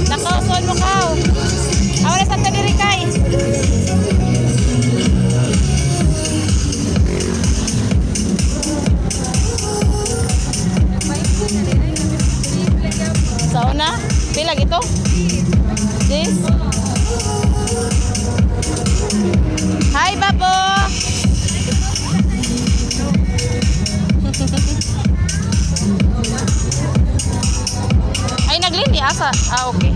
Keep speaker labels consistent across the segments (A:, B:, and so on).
A: Nakaw, son mo kaw. Awara sa diri kay. Sa una, pila gito? This? Hi, Babo! Ay, naglini asa. Ah, okay.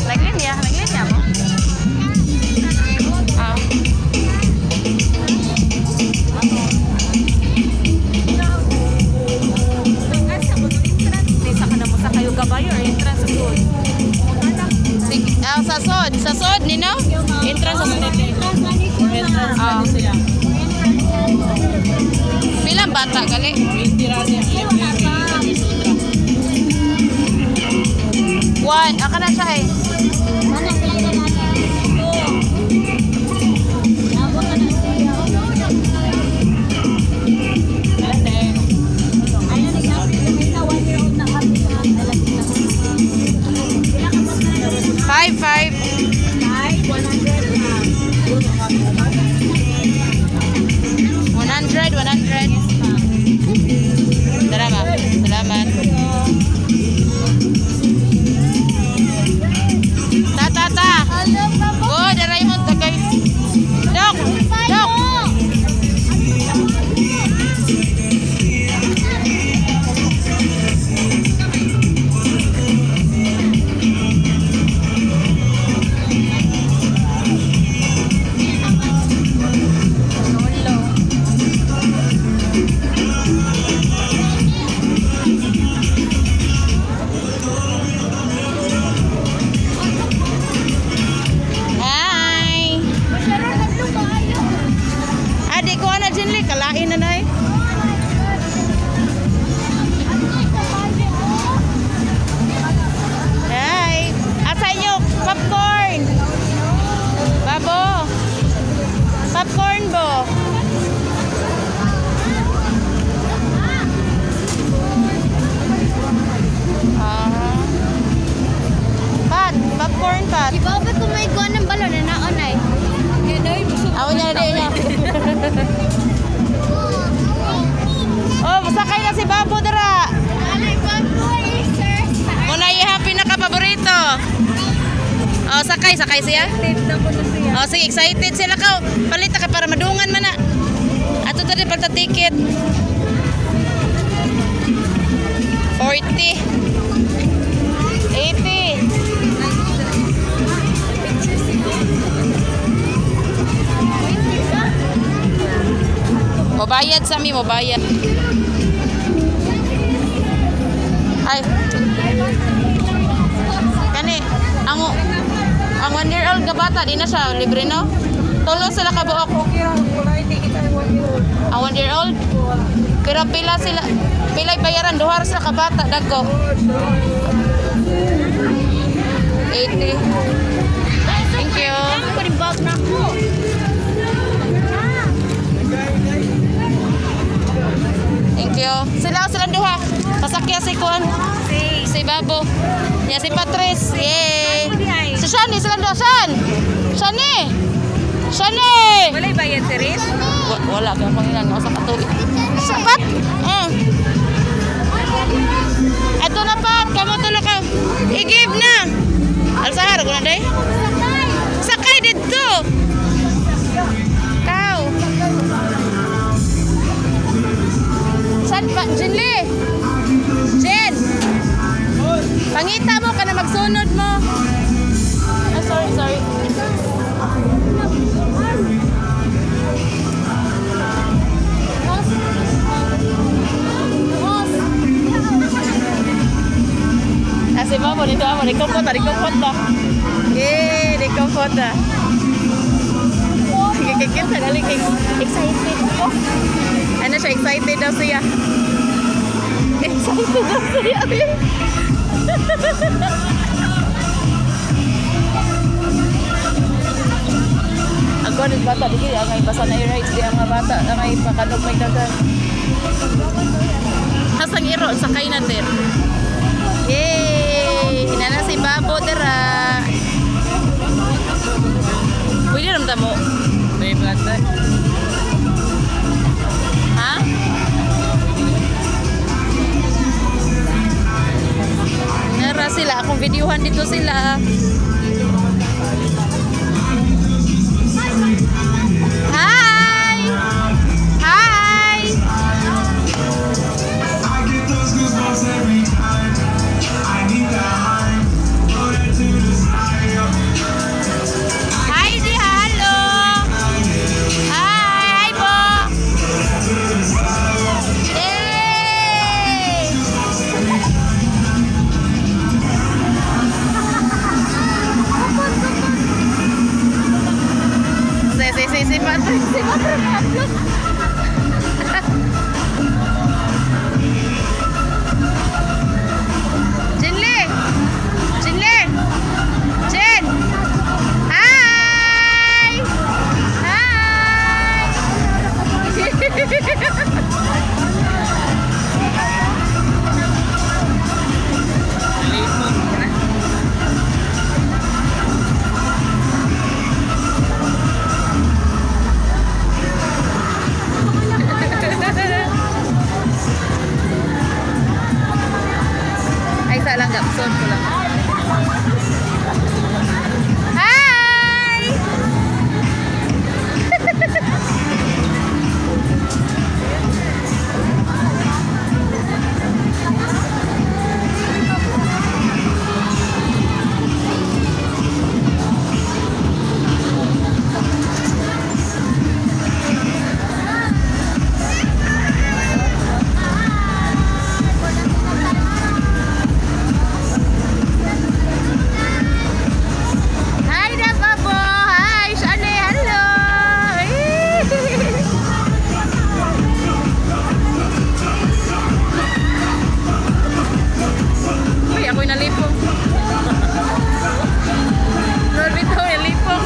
A: Naglinya, naglinya mo. Ah.
B: Sa ka na mo sa kayo gabayo or entrance sa sud.
A: Sige, ah, sa sod, sa sod nino? Entrance sa sod.
B: Entrance
A: Ah.
B: sila.
A: Pilang bata gali?
B: 20 ra niya.
A: One, aka na siya eh. Five, five. 100, 100. Salamat. Salamat. Ta, ta, ta. Go, daray mo. Tagay. Dok, dok. Hi. Ah, di ko na Jinli. Kalain na na eh. Hi. Asa inyo? Popcorn. Babo. Popcorn bo. Ah. Pat, popcorn pat.
C: Di ba ba kung may kuha ng balon na naon ay?
A: Awa niya na niya. Oh, sakay na si Babo dara.
C: Anay popcorn, sir.
A: Muna iha pinaka-paborito. Oh, sakay, sakay siya. Oh, sige, excited sila ka. Palita ka para madungan man na. Ato dali palta ticket. 40. 80. Mobayad sa mi, mobayad. Ay. Kani, ang 1 year old nga bata, di na siya libre, no? Tulo sila ka buok.
B: Okay ra, wala ticket ay 1 year old.
A: Ang 1 year old. Pero pila sila, pila'y bayaran, duha ra sila ka bata, dagko. 80. Thank you.
C: Ko rin bag na ako.
A: Thank you. Sila silang duha. Pasakya si Kuan. Si Babo. Ya si Patrice. Yay. Si Shani silang duha. Shan. Shani. Shani.
B: Walay bayad si Riz?
A: Wala kaya pangilan no sa katuig. Sapat. Ato na pat, kamo tulo ka. I-give na. Alsahar ko na day. Sakay didto. Kaw. San pa Jinli? Jen. Pangita mo ka na magsunod mo. Ah, sorry, sorry. Ah, si Babo, dito ako. Nagkupot, nagkupot ba? Yay! Di comfort ah. Kikikita dali kay excited ko. Ano siya, excited daw siya. Excited daw siya. Ang kuwan bata, di kaya ang basa na i-rides, di ang mga bata, ang ay pakanog may dagan. Hasang iro, sakay na din. Yay! Hinana si Babo dira. Pwede ramdam mo.
D: May plata.
A: Ha? Nara sila. Akong videohan dito sila. Hi! Hi!
E: I get those goosebumps every time. I need that high. Put it to the side.
A: Hi, di hello! Hi! Hi po! Yay! Si, si, si, si Patrick, si Patrick. Jinli! Jinli! Jin! Hi! Hi! Ay, sa lang, gapson ko lang. Hi! Hi na, Babo! Hi, Shane! Hello! Uy, ako'y nalipong. Lord, bitaw, nalipong.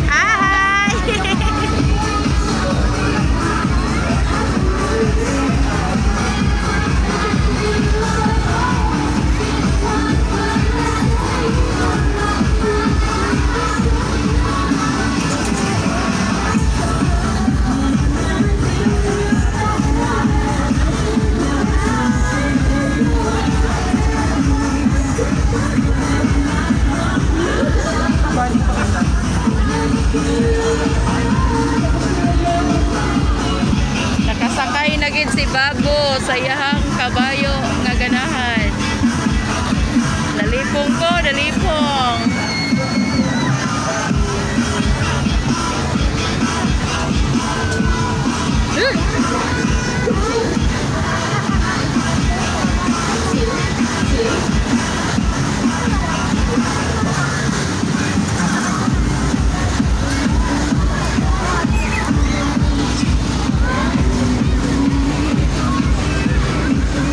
A: Hi! Nakasakay na gid si Babo sa iyahang kabayo nga ganahan. Nalipong ko, nalipong.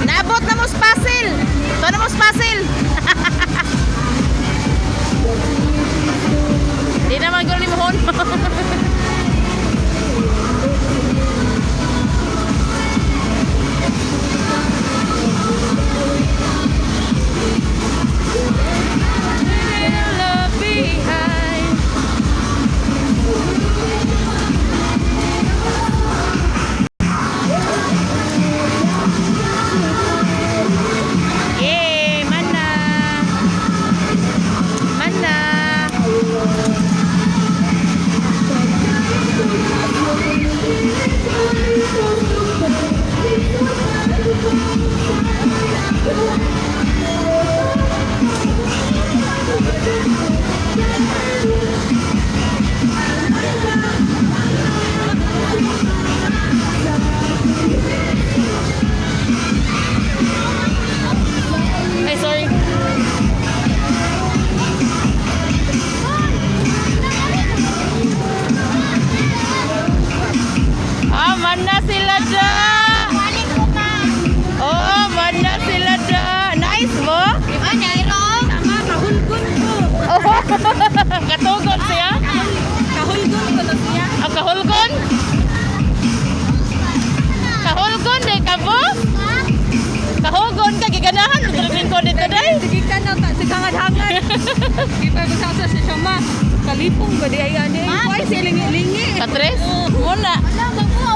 A: Naabot na mo sa Pasil. Ito na mo sa Pasil. Di naman ko ni Mohon. Love behind. Yay! Mana! Mana!
B: Sa siya ma. Kalipong ba di ay ani? Ay, silingi-lingi.
A: Patres? Muna.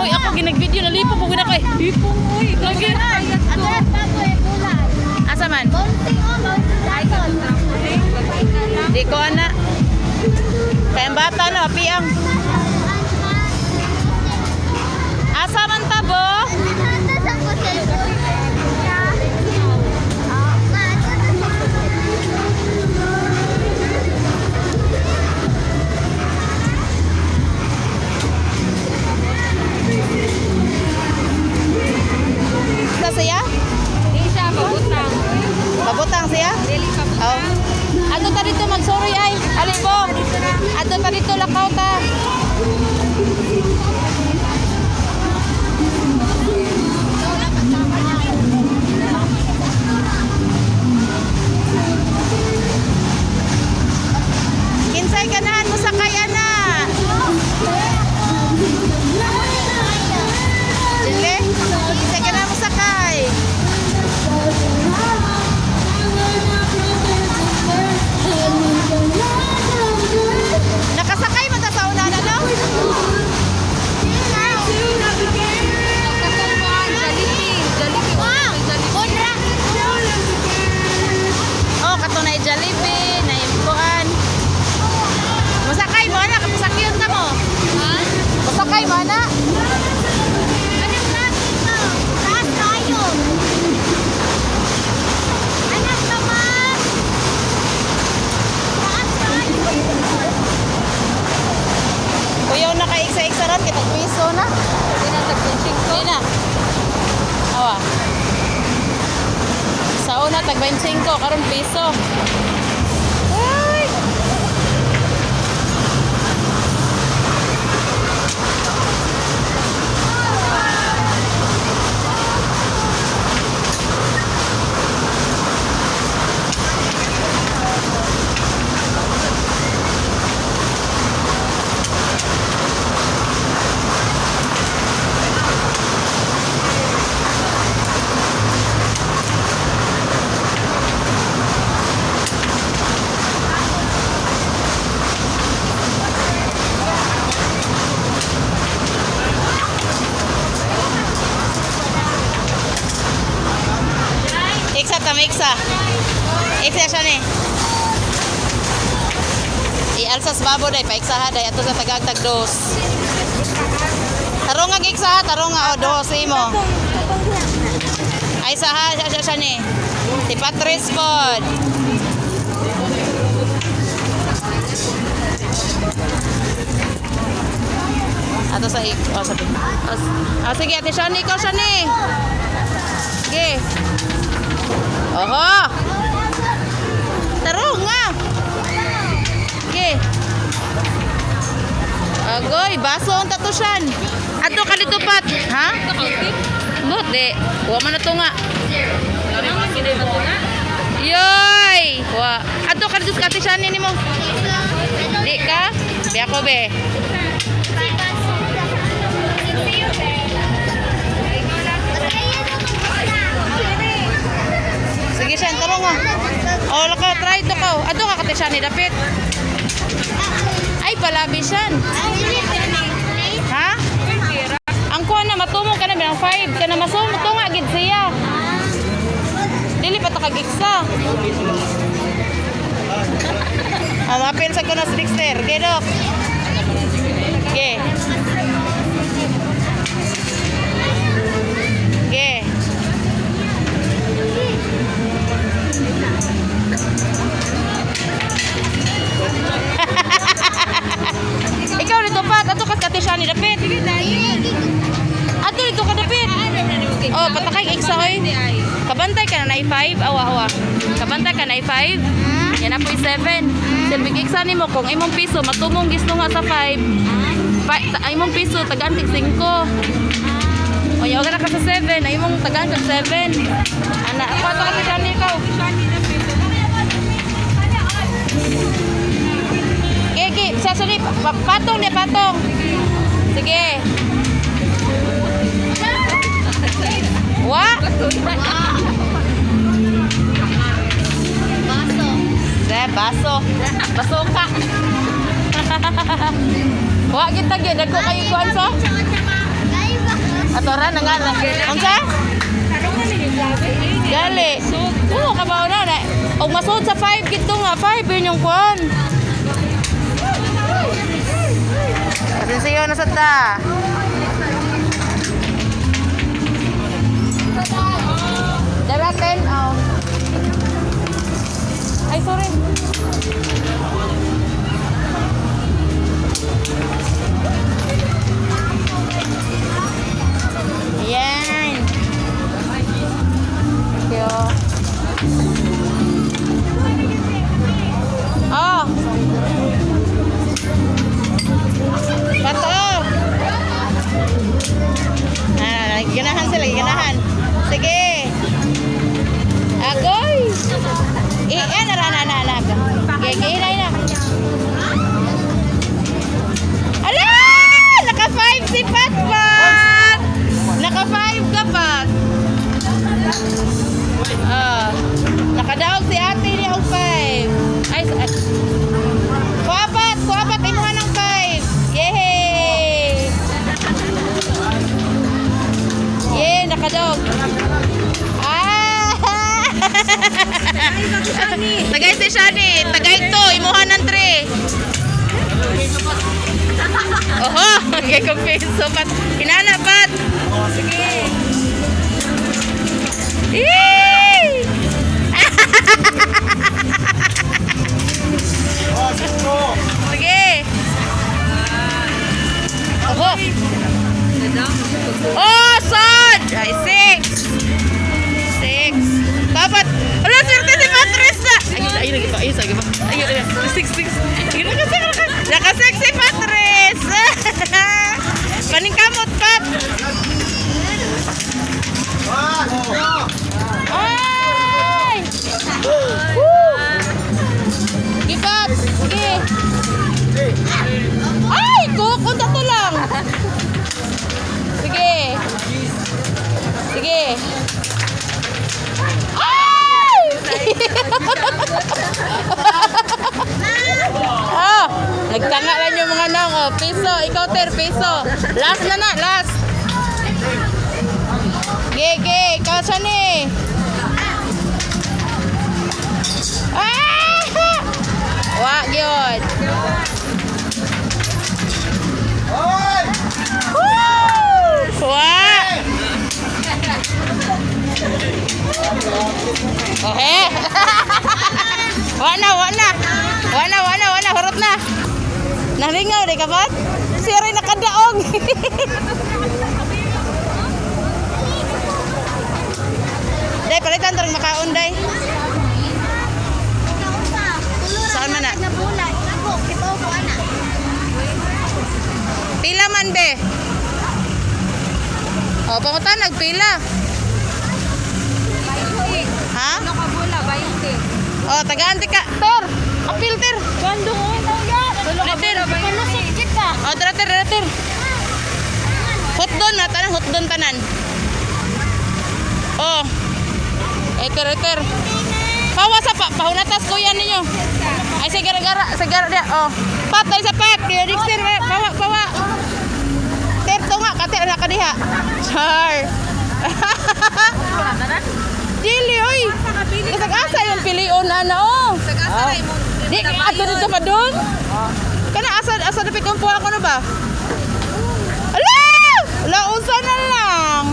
A: Uy, ako ginag-video nalipong ko gina ko eh.
B: Lipong oy.
A: Lagi.
C: Ato na baboy bulan.
A: Asa man?
C: Bouncing oh, bouncing castle.
A: Di ko ana. Kaya ang bata na, piang. Asa man ta bo?
C: Ato sa cellphone. Ma, ato sa cellphone.
A: Sa siya?
B: Di siya pabutang.
A: Pabutang siya?
B: Dili pabutang.
A: Oh. Ato ta dito magsuroy ay. Ali bo. Ato ta dito lakaw ta. Kinsay ganahan mo sakay ana? Jelle? Kinsay ganahan mo sakay? Nakasakay man ta sa una na no?
B: Jollibee, Jollibee.
C: Konra.
A: Oh, kato na Jollibee, na kuan. Musakay mo ana, kapasakyon ta mo.
C: Ha?
A: Musakay mo ana.
C: Anong lagi ka? Taas tayo. Anak naman. Taas tayo.
A: Kuyaw na kay iksa-iksa ron kitag piso na. Di na. Awa. Sa una tag 25 karon piso. Ay. Iksa ta iksa. Iksa siya ni. I-alsas babo day paiksa ha day ato sa tagag tag dos. Tarong nga iksa ha, tarong nga o dos imo. Ay sa ha siya siya, siya ni. Si Patrice pod. Ato sa ik oh sabi. Oh, oh, sige Ate Shani, ikaw Shani. Sige. Oho! Tarong nga! Sige. Agoy, baso ang tatusyan. Ato ka dito pat. Ha? Buti. Wa man na to nga. Yoy! Wa. Ato ka dito sa Ate Shani nimo. Di ka? Be ako be. Sige Shan, tarong nga. Oh, laka, try to ka. Ato ka Ate Shani dapit. Ay, palabi Shan. Ha? Ang kuha na matumong ka na bilang 5 ka na masumong tunga gid siya. Dili pa ta kagiksa. Ang apil sa kuno si Dexter. Ge dok. Ge. Ge. Ikaw dito pa, ato ka kate siya ni dapit. Ato dito ka dapit. Oh, patakay iksa hoy. Kabantay ka na 5, awa awa. Kabantay ka na 5. Yan na po 7. Silbig iksa nimo kung imong piso matumong gisto nga sa 5. Pa, imong piso tagaan tig 5. O yaw ka na ka sa 7, ay imong tagaan kag 7. Ana, ako ato ka sa ikaw. Gigi, sa sani patong ni patong. Sige. Wa?
C: Baso.
A: Se, baso. Baso. Wa kita gyud dagko kayo kuan sa? Atora na nga na. Unsa? Gali. Oo, kabaw na na. Og masud sa 5 gito nga 5 yun yung kuan. Pasensyo na sa ta. Dara 10 oh. Ay, sorry. Ayan. Thank you. Oh. Bato. Ah, ganahan sila, ganahan. Sige. Agoy. Eh, eh, nara, na, na, na. Gigi, na, na. Ala! Naka 5 si Patpat! Naka 5 ka, Pat. Ah, nakadaog si ate niya og 5. Ay, ay. Kuapat, kuapat imuha ng 5. Yay! Yay, nakadaog. Ah! Tagay si Shani, tagay to, imuha ng 3. Oho, okay kong piso pat. Inana pat. Sige. Yay! Sige. Oho. Oh, sad! Ay, six. Six. Dapat, wala, swerte si Patrice na. Ay, ay, ay, ay, ay, ay, ay, ay, six, six. Ay, naka-six, naka-six si Patrice. Paningkamot, Pat. Ay! Woo! Gipat! Sige! Ay! Kukunta to lang! Sige! Sige! Ay! Ah, nagtanga lang yung mga nang. Oh, piso, ikaw ter, piso. Last na na, last. Ge, ikaw siya ni. Ah! Wa, gyud. Woo! Wa! Okay. Wa na, wa na. Wa na, wa na, wa na. Hurot na. Nalingaw, di ka ba? Siya rin nakadaog. Day, palitan tarong makaon, day. Saan man na?
C: Nabula. Ako, kibaw ko ana.
A: Pila man, be. O, pangutan, nagpila. Ha?
B: Ano ka bula? 20.
A: O, tagaan ti ka. Ter, apil, ter.
B: Gando ko. Tulo ka
A: Ter.
B: bula, 20.
C: Palusot kita.
A: O, tara, ter, tara, ter. Hotdon na, tanan, hotdon tanan. O. Eter, eter. Pawa sa pa, pahunatas kuya ninyo. Ay, sige, gara, sige, gara, oh. Pat, ay sa pat. Kaya, Dixter, pawa, pawa. Ter, tunga, kate, anak ka diha. Char. Dili, oy. Kasag-asa yung pilion, ana, oh.
B: Sag-asa ra imong
A: Di, ato dito pa doon? Kana, asa, asa na pikong puha ko na ba? Ala! Ala, unsa na lang.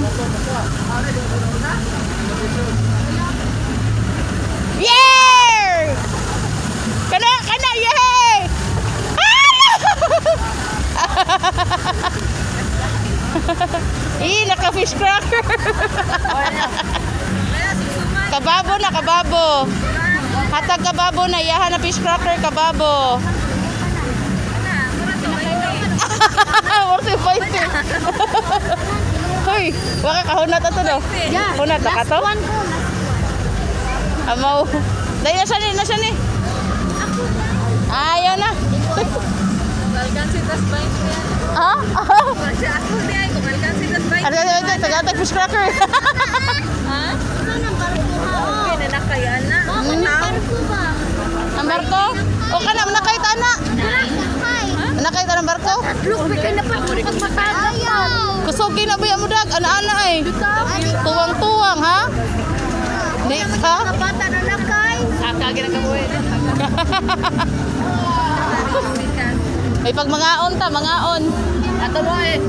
A: Yeah! Kana, kana, yay! Ah! Eh, naka-fish cracker. Kababo na, kababo. Hatag kababo na, iyahan na fish cracker, kababo. Worth it, fight. Hoy, waka ka hunat ato do. Hunat na ka to?
C: One ko.
A: Amaw. Dahil na siya ni, na siya ni. Ayaw na.
B: Kumalkan si tas 20.
A: Ha?
B: Siya ako di ay kumalkan si tas 20.
A: Ano, ano, ano, tagatag fish cracker.
B: Ha?
C: Ikaw nang barko ha.
B: Okay na na kayo ana.
C: Baka nang barko ba?
A: Ang barko? O kana, nakay ta na.
C: Hi.
A: Nakay ta ng barko?
C: Look, may na pa pagmatagal.
A: Kusogin na ba mo dag? Ana-ana ay. Tuwang-tuwang ha? Di ka?
C: Bata na lakay.
A: May pag mangaon ta, mangaon.
B: Ato mo eh.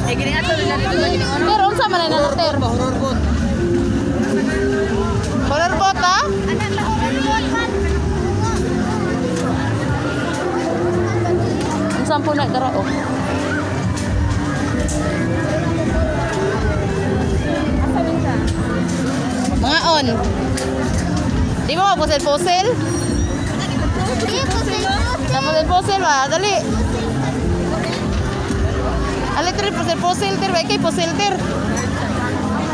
B: Eh, gini ato nila dito ba gini
A: Pero unsa man na ter?
D: Horror boat.
A: Horror boat ha?
C: Anak na horror boat.
A: Unsa po na dara oh. Mangaon. Di mo mapusil-pusil?
C: Di ko sa
A: Napusil-pusil ba? Dali. Ali ter pusil-pusil ter, kay pusil ter.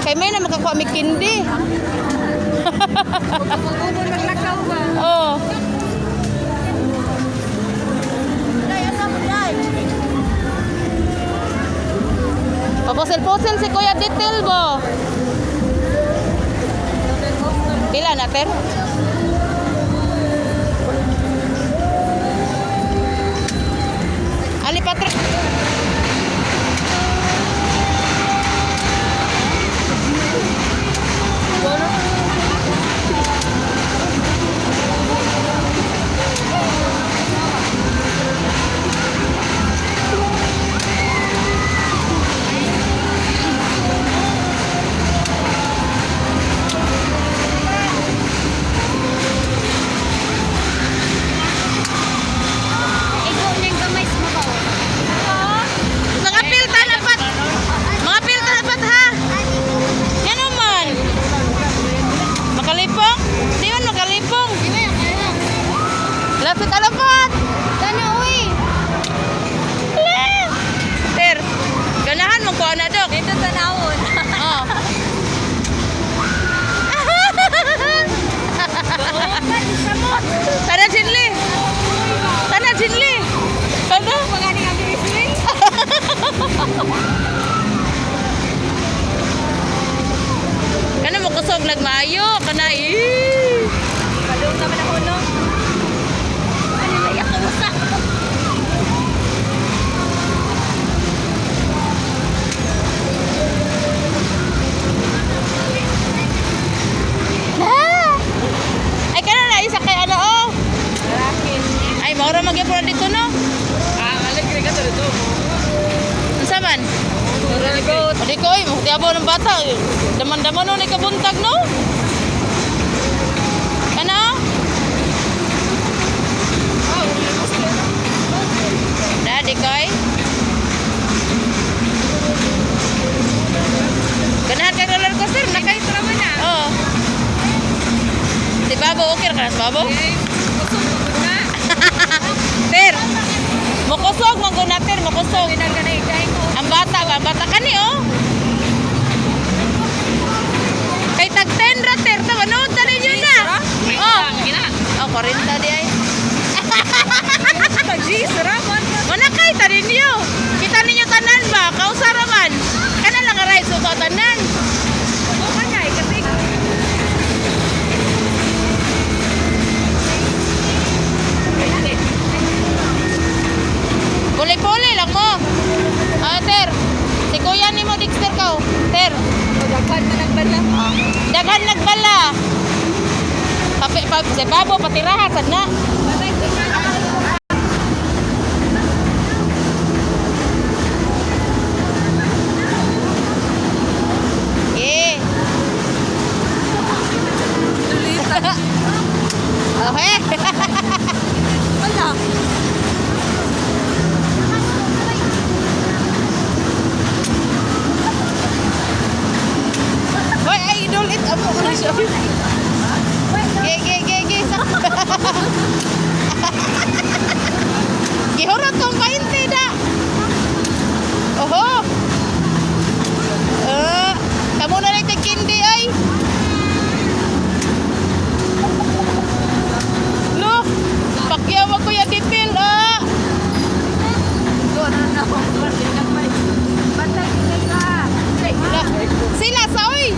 A: Kay may na makakuha mi kindi.
B: Ubon maglakaw ba?
A: Oh. Papusil-pusil si Kuya Detail bo. Pila na, ter? Ali Patrick.
C: Ikaw niyang gamay sa mabaw.
A: Mga pilta na pat. Mga pilta na pat ha. Yan naman. Makalipong? Di man makalipong. Lapit alapat.
C: Kana uy.
A: Ter, ganahan mo ko na dok.
B: Dito tanawon.
A: Oh. Tara Jinli. Tara Jinli. Tara.
B: Mga ni ang bilis.
A: Kana mo kusog nagmaayo kana eh.
B: Balong naman ako no.
C: Ano na ako sa.
A: Ay kana na isa kay ano oh. Ay maura magyapon na dito no.
D: Ah, alay kini ka dito.
A: Unsa man?
D: Horror boat.
A: Adi ko oy, tiabaw ng bata. Daman-daman no ni kabuntag no. Kana oh. Daddy koy. Ganahan ka roller coaster na kay
B: Tara na.
A: Oh. Si Babo okay ra ka na sa Babo?
B: Eh, kusog na.
A: Ter. Mokusog man gud na ter, mokusog.
B: Pinaganay kay ko.
A: Ang bata ba? Ang bata kani oh. Kay tag 10 ra ter, ta manood ta ninyo na. Oh. Oh, 40 di ay.
B: Pag-G, sarap.
A: Wala kay ta ninyo. Kita ninyo tanan ba? Kausa ra man. Kana lang nga rice so tanan.
B: Okay na eh, kasi
A: Puli-puli lang mo. Ah, ter. Si kuya nimo Dexter ka. oh. Ter.
B: daghan man ang bala.
A: Daghan nagbala. Papi, pa, si Babo patiraha sad na. Eh. Okay.
B: Wala.
A: Hoy, ay idol it amo ko na siya. Ge ge ge ge. Gihurot kong painte da. Oho. Eh, kamo na lang kindi ay. Look, pakyaw ko ya detail ah.
B: Doon na ako. Bantay ka.
A: Sila sa oy.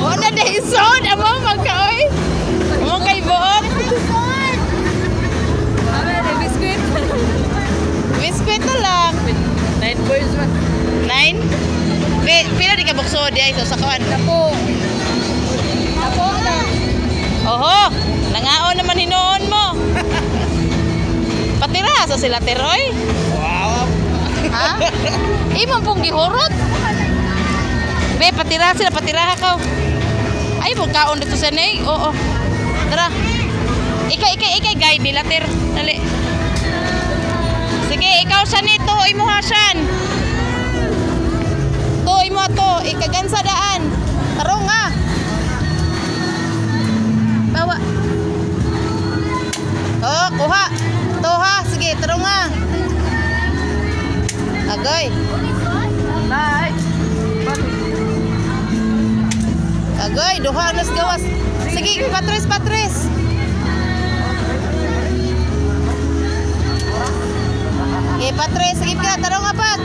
A: Wala na isod. Amo magkaoy. Amo kay buot.
B: Abe, biscuit.
A: Biskwit na lang.
D: 9 points man.
A: 9? Pila di ka bukso di ay sa sakuan.
B: Tapo. Tapo lang.
A: Oho, nangaon naman hinuon mo. Patira sa sila Teroy.
D: Wow.
A: Ha? Imo pong gihurot. Be, patira sila, patira ka. Ay, mo kaon dito sa nay. Oo. Tara. Ikay, ikay, ikay guide nila, Ter. Dali. Sige, ikaw siya nito, imo ha siyan. To imo to, ikagansa daan. Tarong nga. Bawa. Oh, kuha. To ha, sige, tarong nga. Agoy.
D: Bye.
A: Agoy, duha nas gawas. Sige, patres, patres. Okay, patres. Sige ka, tarong nga pat.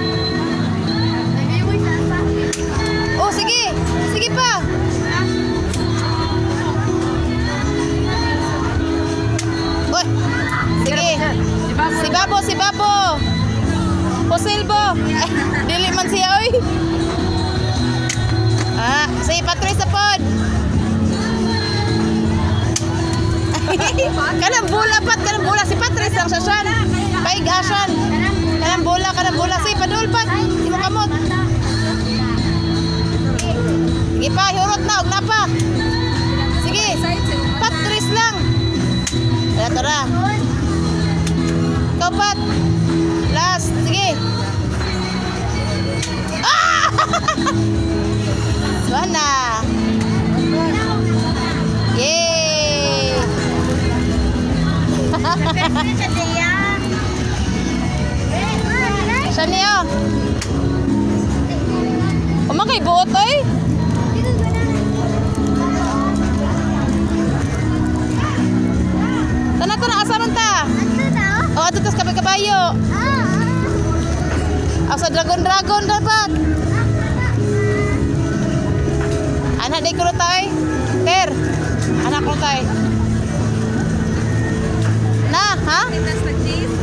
A: Oh, sige. Sige pa. Uy, sige. Si Babo, si Babo. Posilbo. Ay, dili man siya, oy. Ah, sige, patres sa pod. Kanang bula pat, kanang bula si Patrice lang siya siyan. Paig asyan. Kanang bula, kanang bula si padul pat. Imo kamot. Sige pa, hurot na og na pa. Sige. Patrice lang. Tara, tara. Ikaw pat. Last, sige. Ah! Wala. Yay! Siya niya. Umakay buot oy. Tana tana asa man ta? O ato tas kabay kabayo. Asa dragon dragon dapat. Ana day ko tay. Ter. Anak ko tay. Na, ha?
B: Anitas na cheese.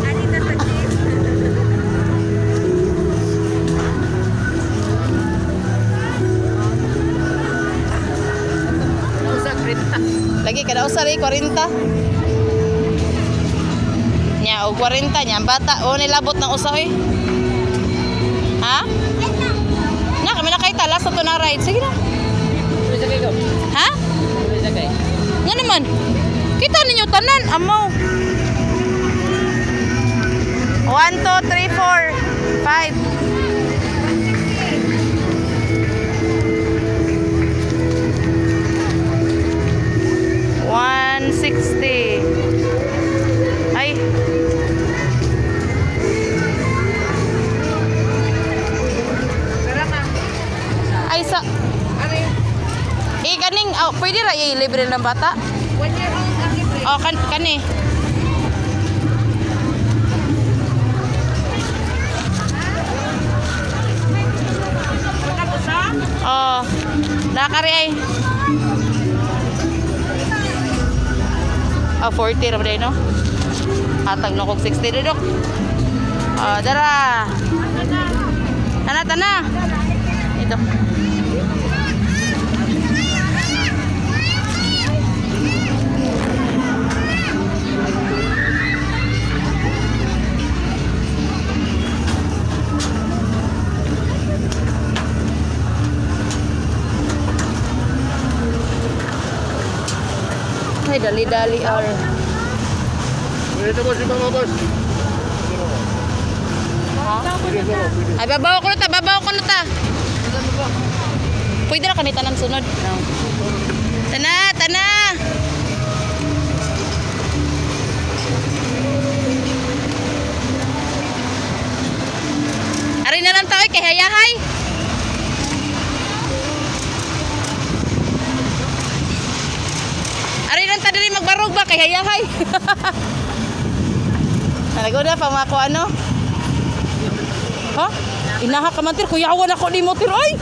B: Anitas na cheese.
D: Usa krenta.
A: Lagi kada usa rin 40. Nya og 40 nya ang bata o nilabot ng usa oy. Ha? Na kami na kay talas na to na ride. Sige na.
D: Usa kay ko.
A: Ha?
D: Usa kay.
A: Nga naman. Kita ninyo tanan amaw. 1 2 3 4 5. 160. Ay. Ay sa Eh kaning oh, pwede ra i-libre ng bata?
B: 1 year old ang libre.
A: Oh, kan kani. Oh, nakari ay. Ah, 40 ra ba day, no? Hatag na kog 60 dudok. Oh, dara. Tana, tana. Ito. Ay, dali-dali ar.
F: Dito boss, yung mga boss.
A: Ay, babaw ko na ta, babaw ko na ta. Pwede na kami tanan sunod. No. Tana, tana. Ari na lang taoy kay hayahay. Ari lang ta diri magbarog ba kay hayahay. Nalago na pa mga ko ano. Ha? Inaha ka man tir, kuyawan ako ni mo tir oy.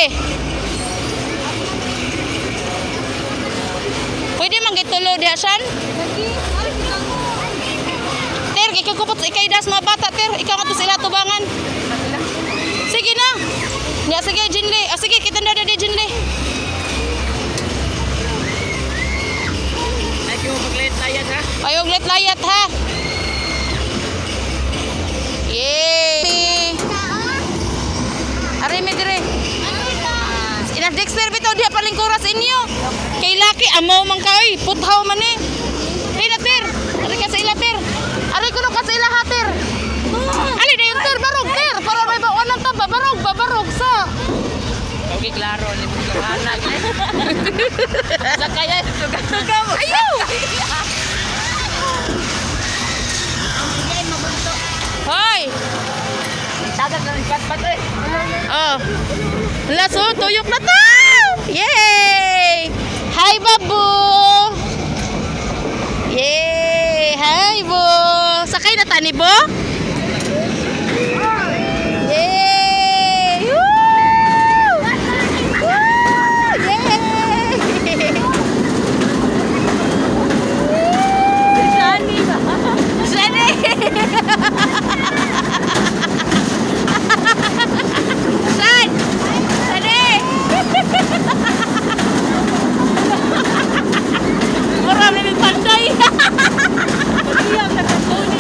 A: Sige. Pwede man gitulo diha, Shan? Ter, ikaw kupot, ikay das mga bata, Ter. Ikaw nga to sila tubangan. Sige na. Ya, sige, Jinli. Ah, sige, kita na dadi, Jinli.
D: Ay, kung paglayat layat ha.
A: Ayaw layat ha. Yay! Ari mi dire. Ina Dexter bitaw diha palingkuras inyo. Kay laki amaw man ka oy, puthaw man eh. Di na ter. Ari ka sa ila ter. Ari kuno ka sa ila ha ter. Ali na yung ter barog ter para may baon ang taba barog ba barog sa.
D: Okay, klaro. Hindi mo kahanag. Sakay ay. Suga mo.
A: Ayaw. Hoy!
D: Tagad na ng pat-pat eh.
A: Oh. Laso, tuyok na to! Yay! Hi, Babu! Yay! Hi, Bo! Sakay na tani, Bo? Yay! Woo! Woo! Yay!
B: Shani ba?
A: Shani! Shan! Shani! Marami ng panday.
B: Iya, nagkatuli.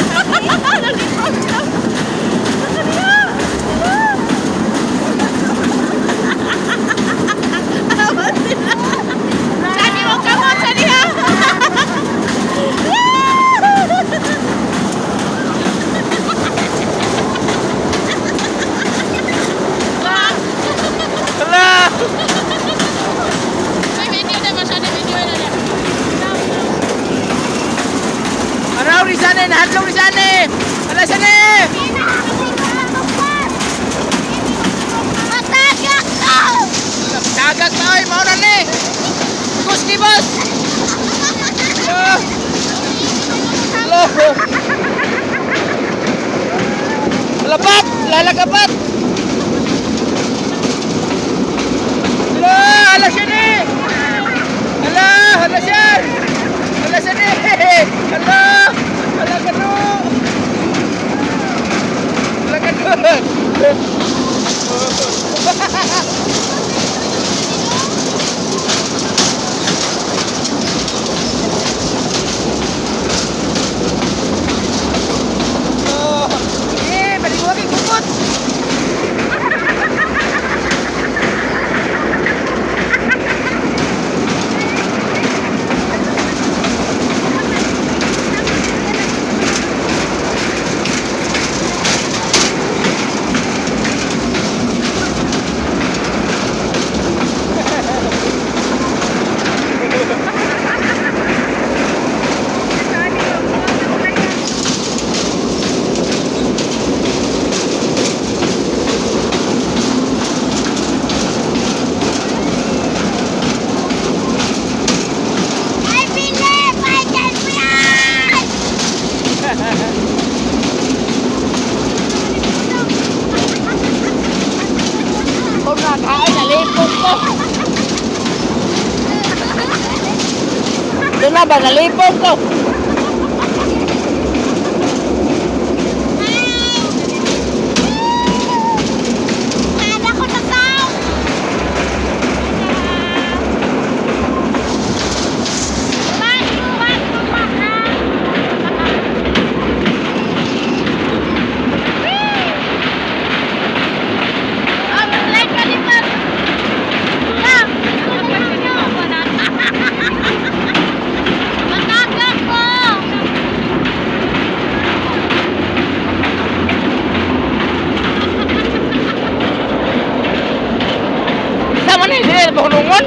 A: Shani, wag ka mo! Shani, ha?
D: Hala!
A: May video na ba? Shani, video na na.
D: Araw ni Sane! Nahadlong ni Sane! Hala Sane!
C: Matagak ka!
D: Tagag na oy! Mao na ni! Gusti boss! Ah! Hala! Lapat! Lalagapat! Hala! Hala siya ni! Hala! Hala siya! Hala siya ni! Hala! Hala ka no! Hala ka no! Eh, baliwag kupot!
C: I believe I can fly!
D: Kung nakain, nalipot ko. Doon na ba, nalipot ko.
C: Ada ko sa tao! Matagak ko!
D: Sama na, hindi na pakunungon.